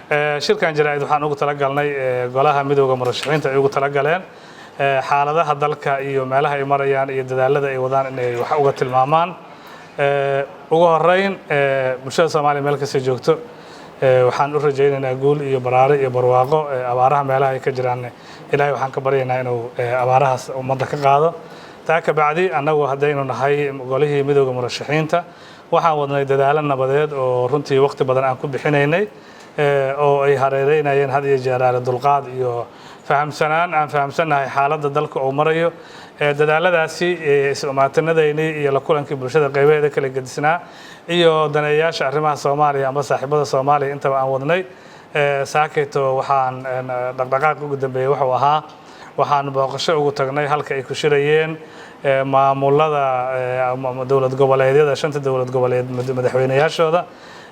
Shirkan jaraa'id waxaan ugu talagalnay, golaha midowda murashaxiinta ay ugu talagaleen xaaladaha dalka iyo meelaha ay marayaan iyo dadaalada ay wadaan inay wax uga tilmaamaan. Ugu horeyn, bulshada Soomaaliya meel kasta joogto waxaan u rajaynaynaa guul iyo baraare iyo barwaaqo. Abaaraha meelaha ay ka jiraan, Ilaahay waxaan ka baryaynaa inuu abaarahaas ummadda ka qaado. Taa ka bacdi, annagu haddaynu nahay golihii midowda murashaxiinta, waxaan wadnay dadaalo nabadeed oo runtii waqti badan aan ku bixinaynay, oo ay hareereynayeen had iyo jeeraale dulqaad iyo fahamsanaan aan fahamsannahay xaaladda dalka uu marayo. Dadaaladaasi, is-umaatinadeynii iyo la kulankii bulshada qaybaheeda kala gedisnaa iyo daneeyayaasha arrimaha Soomaaliya amba saaxiibada Soomaaliya intaba aan wadnay, saakayto waxaan dhaqdhaqaaq ugu dambeeyey wuxuu ahaa waxaan booqasho ugu tagnay halka ay ku shirayeen maamulada dowlad goboleedyada, shanta dowlad goboleed madaxweyneyaashooda.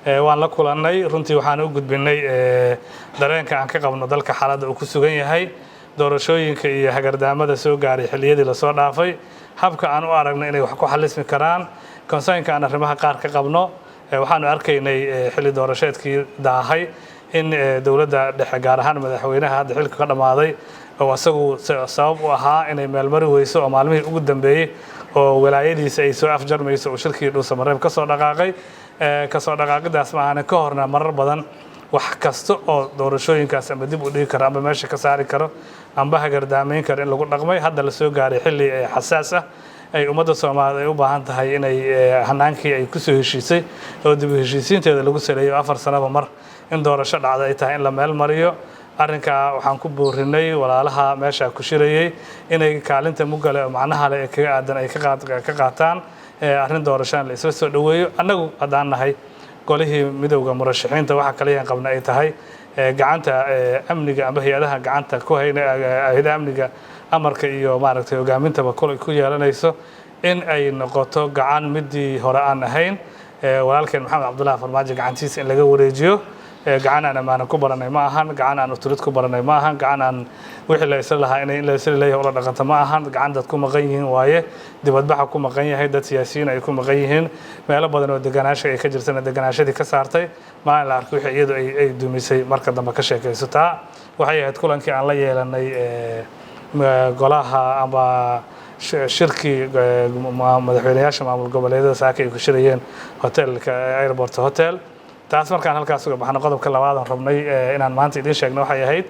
Waan la kulannay. Runtii waxaan u gudbinay dareenka aan ka qabno dalka xaaladda uu ku sugan yahay, doorashooyinka iyo hagardaamada soo gaaray xilliyadii lasoo dhaafay, habka aan u aragnay inay wax ku xalismi karaan, concern ka aan arrimaha qaar ka qabno. Waxaanu arkaynay xilli doorasheedkii daahay in dowladda dhexe, gaar ahaan madaxweynaha hadda xilka ka dhammaaday, oo asagu sabab u ahaa inay meelmari weyso, oo maalmihii ugu dambeeyey oo walaayadiisa ay soo afjarmayso oo shirkii Dhuusamareeb ka soo dhaqaaqay. Kasoo dhaqaaqidaas maahane, ka horna marar badan wax kasta oo doorashooyinkaas amba dib u dhigi karo amba meesha ka saari karo amba hagardaamayn karo in lagu dhaqmay. Hadda la soo gaaray xilli xasaas ah ay ummadda Soomaaliyeed ay u baahan tahay inay hanaankii ay kusoo heshiisay oo dib u heshiisiinteeda lagu saleeyo 4 sanaba mar in doorasho dhacda ay tahay in la meel mariyo. Arrinkaa waxaan ku boorinay walaalaha meesha ku shirayay inay kaalinta mugale oo macnaha leh ee kaga aadan ay ka qaataan arrin doorashaan la isla soo dhoweeyo. Annagu haddaan nahay golihii midowda murashaxiinta, waxa kaliya qabna ay tahay gacanta amniga amba hay-adaha gacanta ku hayna, hay-adaha amniga amarka iyo maaragtay hogaamintaba ku yeelanayso, in ay noqoto gacan midii hore aan ahayn. Walaalkeen Maxamed Cabdullahi Farmaajo gacantiisa in laga wareejiyo. Gacan aan ammaano ku baranay ma ahan, gacan aan utulid ku baranay ma ahan, gacan aan wixii la isla lahaa inay in la isla leeyahay ula dhaqanto ma ahan. Gacan dad ku maqan yihiin waaye, dibadbaxa ku maqan yahay, dad siyaasiyiin ay ku maqan yihiin, meelo badan oo deganaasha ay ka jirtana deganaashadii ka saartay. Maalin la arko wixii iyadu ay dumisay marka dambe ka sheekayso. Taa waxay ahayd kulankii aan la yeelanay golaha ama shirkii madaxweyneyaasha maamul goboleedyada saaka ay ku shirayeen hotelka Airport Hotel. Taas markaan halkaas uga baxno, qodobka labaadan rabnay inaan maanta idiin sheegno waxay ahayd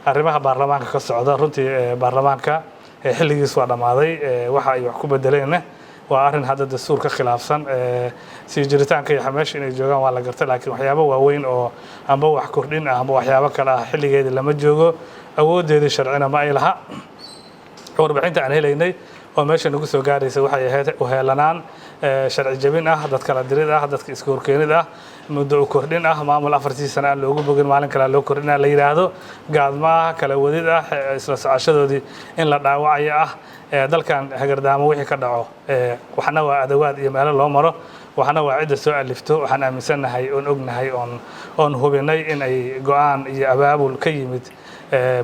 arrimaha baarlamaanka ka socda. Runtii baarlamaanka xilligiis waa dhammaaday. Waxa ay wax ku bedeleenna waa arrin hadda dastuur ka khilaafsan. Sii jiritaanka iyo meesha inay joogaan waa la gartay, laakiin waxyaabo waaweyn oo amba wax kordhin ah amba waxyaabo kale ah xilligeedii lama joogo, awooddeedii sharcina ma ay laha. Warbixinta aan helaynay oo meesha nagu soo gaaraysa waxay ahayd uheelanaan sharci jabin ah, dad kala dirid ah, dadka iska horkeenid ah, muddo u kordhin ah, maamul 4-tii sano aan loogu bogin maalin kale loo kordhina la yidhaahdo, gaadma ah, kala wadid ah, isla socoshadoodii in la dhaawacayo ah. Dalkan hagardaamo wixii ka dhaco, waxna waa adawaad iyo meelo loo maro, waxna waa cidda soo alifto. Waxaan aaminsannahay oon ognahay oon hubinay in ay go-aan iyo abaabul ka yimid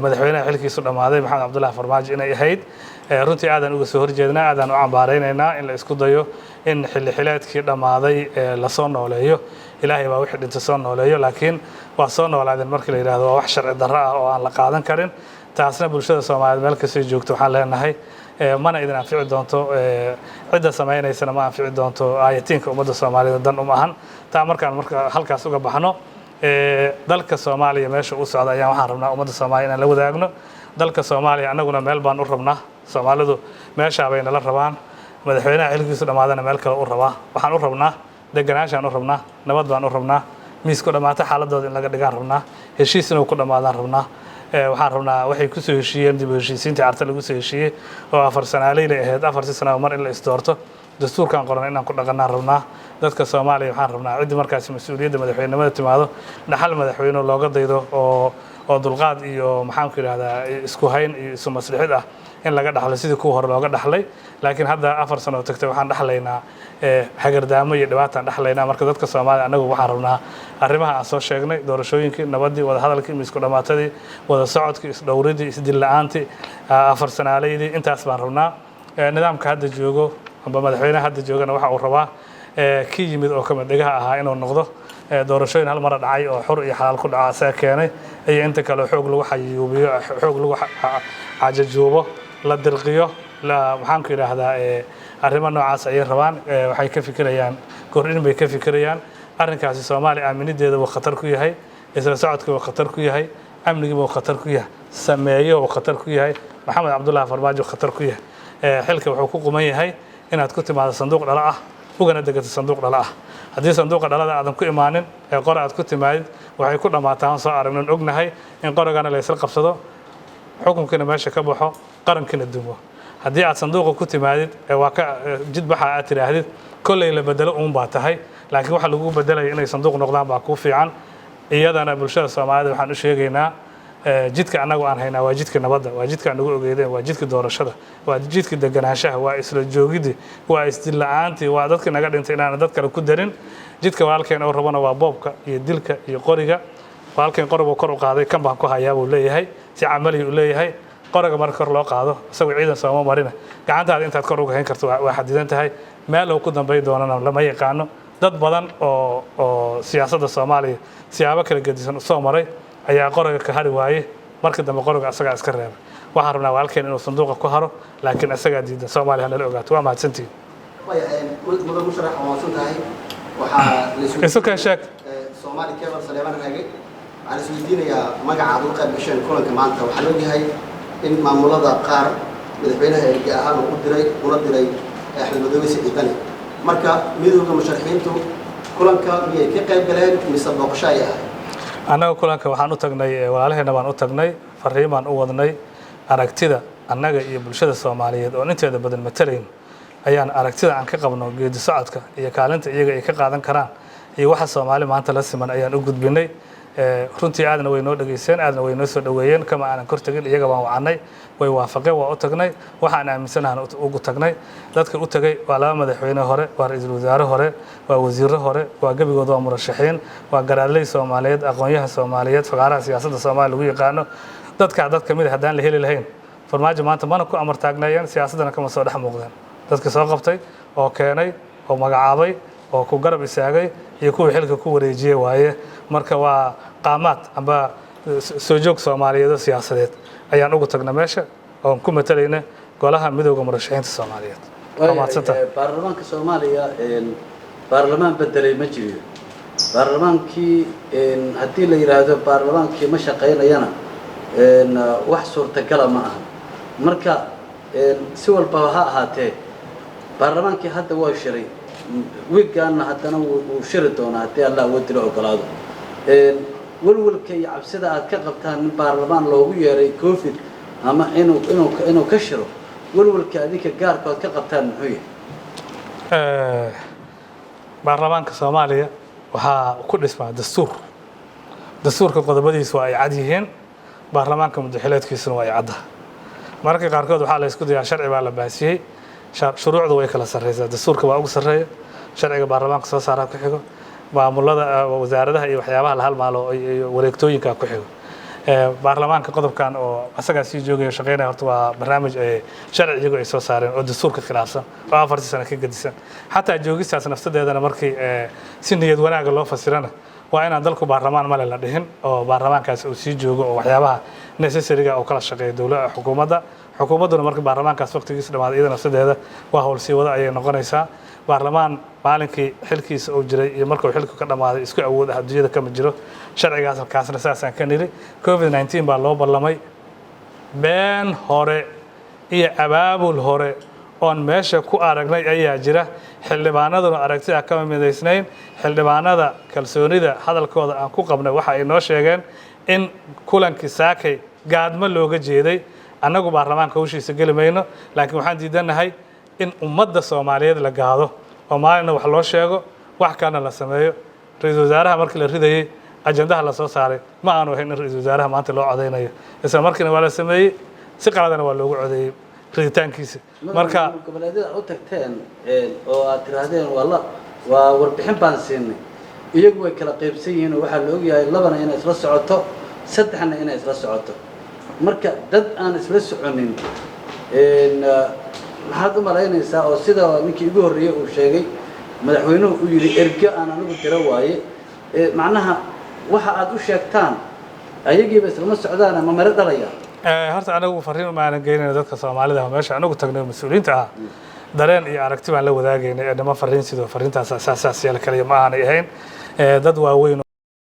madaxweynaha xilkiisu dhammaaday, Maxamed Cabdullahi Farmaajo, inay ahayd. Runtii aadaan uga soo horjeednaa, aadaan u cambaaraynaynaa in la isku dayo in xilli xileedkii dhammaaday lasoo nooleeyo. Ilaahay baa wixii dhinta soo nooleeyo, laakiin waa soo noolaadeen markii la yidhahdo waa wax sharci darro ah oo aan la qaadan karin. Taasna bulshada Soomaaliyeed meel kastay joogto waxaan leenahay mana idin anfici doonto, cidda samaynaysana ma anfici doonto, aayatiinka ummadda Soomaaliyeed dan uma ahan. Taa markaan marka halkaas uga baxno, dalka Soomaaliya meesha u socda ayaan waxaan rabnaa ummadda Soomaaliya inaan la wadaagno. Dalka Soomaaliya annaguna meel baan u rabnaa, Soomaalidu meeshaa bay nala rabaan, madaxweynaha xilkiisu dhammaadana meel kale u rabaa. Waxaan u rabnaa deganaanshaan u rabnaa, nabad baan u rabnaa, miisku dhammaata xaaladooda in laga dhigaan rabnaa, heshiis inuu ku dhammaadaan rabnaa. Waxaan rabnaa waxay kusoo heshiiyeen dib u heshiisiintii Carta lagu soo heshiiyey oo 4 sanaaleyla ahayd, 4-tii sanaba mar in la isdoorto, dastuurkan qoran inaan ku dhaqanaan rabnaa. Dadka Soomaaliya waxaan rabnaa ciddii markaasi mas-uuliyadda madaxweynenimada timaado dhaxal madaxweyne looga daydo oo dulqaad iyo, maxaanku yidhahdaa, isku hayn iyo isu maslixid ah in laga dhaxlo sidii kuwa hore looga dhaxlay. Laakiin hadda 4 sano oo tagtay waxaan dhaxlaynaa hagardaamo iyo dhibaataan dhaxlaynaa. Marka dadka Soomaaliya annagu waxaan rabnaa arrimaha aan soo sheegnay: doorashooyinkii, nabaddii, wadahadalkii, isku dhammaatadii, wada socodkii, isdhowridii, isdil la-aantii, 4 sanaaleydii, intaas baan rabnaa. Nidaamka hadda joogo amba madaxweynaha hadda joogana waxa uu rabaa Kii yimid oo kamid dhegaha ahaa inuu noqdo doorashooyin hal mara dhacay oo xur iyo xalaal ku dhaca asaga keenay, iyo inta kale xoog lagu xayuubiyo, xoog lagu cajajuubo, la dirqiyo, la maxaan ku yidhaahdaa, arrimo noocaas ayay rabaan. Waxay ka fikirayaan kordhin bay ka fikirayaan. Arrinkaasi Soomaaliya aaminideeda wuu khatar ku yahay, isla socodka wuu khatar ku yahay, amnigii buu khatar ku yahay, sameeyo wuu khatar ku yahay, Maxamed Cabdullaahi Farmaajo khatar ku yahay. Xilka wuxuu ku quman yahay inaad ku timaado sanduuq dhalo ah, ugana degato sanduuq dhalo ah. Haddii sanduuqa dhalada aadan ku imaanin ee qora aad ku timaadid, waxay ku dhammaataan soo aragnon ognahay in qoragana la isla qabsado, xukunkiina meesha ka baxo, qarankiina dumo. Haddii aad sanduuqa ku timaadid ee waa ka jidbaxa aad tidhaahdid, kolley la bedelo uun baa tahay, laakiin waxa lagu bedelaya inay sanduuq noqdaan baa kuu fiican. Iyadana bulshada Soomaalida waxaan u sheegaynaa, jidka annagu aan haynaa waa jidka nabadda, waa jidka aan nagu ogeydeen, waa jidka doorashada, waa jidka deganaanshaha, waa isla joogidii, waa isdil la-aantii, waa dadka naga dhintay inaan dad kale ku darin. Jidka walaalkeen oo rabana waa boobka iyo dilka iyo qoriga. Walaalkeen qoriguu kor u qaaday, kan baan ku hayaa buu leeyahay, si camali uu leeyahay. Qoriga marka kor loo qaado, isagoo ciidan sooma marina, gacantaada intaad kor uga hayn karto waa xadidan tahay. Meel uu ku dambayn doonana lama yaqaano. Dad badan oo siyaasadda Soomaaliya siyaabo kala gedisan usoo maray ayaa qoriga ka hari waaye. Markii dambe qoriga asagaa iska reebay. Waxaan rabnaa walaalkeen inuu sanduuqa ku haro, laakiin isagaa diidan. Soomaaliya hanala ogaato. Waa mahadsantihin. Mudan musharax, waa mahadsan tahay. Waxaa la Isu keen sheeg. Soomaali Cable, Saleeman Raage. Waxaa la isweydiinayaa magaca aad uga qayb gasheen kulanka maanta. Waxaa la ogyahay in maamulada qaar madaxweynaha erge ahaan uu u diray, una diray Axmed Madoobe Siciid Dani. Marka midowda musharaxiintu kulanka miyay ka qayb galeen mise booqasho ay ahayd? Annaga kulanka waxaan u tagnay walaalaheena baan u tagnay, fariin baan u wadnay. Aragtida annaga iyo bulshada Soomaaliyeed oon inteeda badan matalayn ayaan aragtida aan ka qabno geedi socodka iyo kaalinta iyaga ay ka qaadan karaan iyo waxa Soomaali maanta la siman ayaan u gudbinay. Runtii aadna way noo dhegeysteen, aadna way noo soo dhoweeyeen. Kama aanan kor tegin, iyaga baan wacannay, way waafaqeen, waa u tagnay. Waxaan aaminsanahan ugu tagnay. Dadka u tagay waa laba madaxweyne hore, waa ra-iisul wasaare hore, waa wasiirro hore, waa gebigood waa murashaxiin, waa garaadley Soomaaliyeed, aqoon-yahan Soomaaliyeed, fagaaraha siyaasadda Soomaaliya lagu yaqaano. Dadkaa dad kamid a haddaan la heli lahayn, Farmaajo maanta mana ku amar taagnaayeen, siyaasaddana kama soo dhex muuqdeen. Dadka soo qabtay oo keenay oo magacaabay oo ku garab istaagay iyo kuwii xilka ku wareejiyey waaye. Marka waa qaamaad amba soo joog Soomaaliyeed oo siyaasadeed ayaan ugu tagna meesha oon ku matalayna golaha midowda murashaxiinta Soomaaliyeed. Waa mahadsantahay. Baarlamaanka Soomaaliya baarlamaan bedelay ma jiro. Baarlamaankii haddii la yidhaahdo baarlamaankii ma shaqaynayana, wax suurtagala ma aha. Marka si walbaba ha ahaatee, baarlamaankii hadda waa shiray, wiiggaanna haddana wuu shiri doonaa haddii Allah awoodila ogolaado. Welwelka iyo cabsida aad ka qabtaan in baarlamaan loogu yeeray COVID ama inuu ka shiro, welwelka adinka gaarka ood ka qabtaan muxuu yahay? Baarlamaanka Soomaaliya waxaa ku dhismaa dastuur. Dastuurka qodobadiisu waa ay cad yihiin, baarlamaanka muddaxileedkiisuna waa ay cadda. Mararka qaarkood waxaa la isku dayaa sharci baa la baasiyey. Shuruucdu way kala sarreysaa. Dastuurka waa ugu sarreeya, sharciga baarlamaanka soo saaraa ku xigo, maamulada, wasaaradaha iyo waxyaabaha la halmaalo iyo wareegtooyinka ku xigo. Baarlamaanka qodobkan oo asagaa sii joogaya shaqeynaya, horta waa barnaamij sharci iyagu ay soo saareen oo dastuurka khilaafsan oo 4-tii sano ka gedisan. Xataa joogistaas nafsadeedana markii si niyad wanaaga loo fasirana, waa inaan dalku baarlamaan male la dhihin oo baarlamaankaas uu sii joogo oo waxyaabaha necessary-ga oo kala shaqeeya dowladda, xukuumadda. Xukuumadduna marka baarlamaankaas waqtigiisa dhamaada, iyada nafsadeeda waa howl sii wada ayay noqonaysaa. Baarlamaan maalinkii xilkiisa uu jiray iyo markuu xilku ka dhammaaday isku awood ah adduunyada kama jiro. Sharcigaas kaasna saasaan ka niri. COVID-19 baa loo ballamay. Been hore iyo abaabul hore oon meesha ku aragnay ayaa jira. Xildhibaanaduna aragtida kama midaysnayn. Xildhibaanada kalsoonida hadalkooda aan ku qabnay waxa ay noo sheegeen in kulankii saakay gaadmo looga jeeday. Annagu baarlamaanka hawshiisa geli mayno, laakiin waxaan diidanahay in ummadda Soomaaliyeed la gaado oo maalinna wax loo sheego, wax kalena la sameeyo. Ra-iisul wasaaraha markii la ridayey, ajandaha la soo saaray ma aanu ahayn in ra-iisul wasaaraha maanta loo codaynayo. Isla markiina waa la sameeyey, si qaladana waa loogu codeeyey riditaankiisa. Marka goboleedyada u tagteen oo aad tiraahdeen waa la waa warbixin baan siinay, iyagu way kala qaybsan yihiin oo waxaa la ogyahay labana inay isla socoto, saddexna inay isla socoto. Marka dad aan isla soconin maxaad u malaynaysaa? Oo sida ninkii igu horreeyey uu sheegay, Madaxweynuhu uu yidhi erge aan anigu dira waaye. Macnaha waxa aad u sheegtaan ayagiiba islama socdaana, ma miro dhalayaan? Horta anagu fariin uma aanan geynayna dadka Soomaalida ah. Meesha anagu tagnay oo mas-uuliyiinta ah dareen iyo aragti baan la wadaagaynay ee nima fariin sidoo fariintaas saas saas yeel kaliya ma aanay ahayn. Dad waaweyn.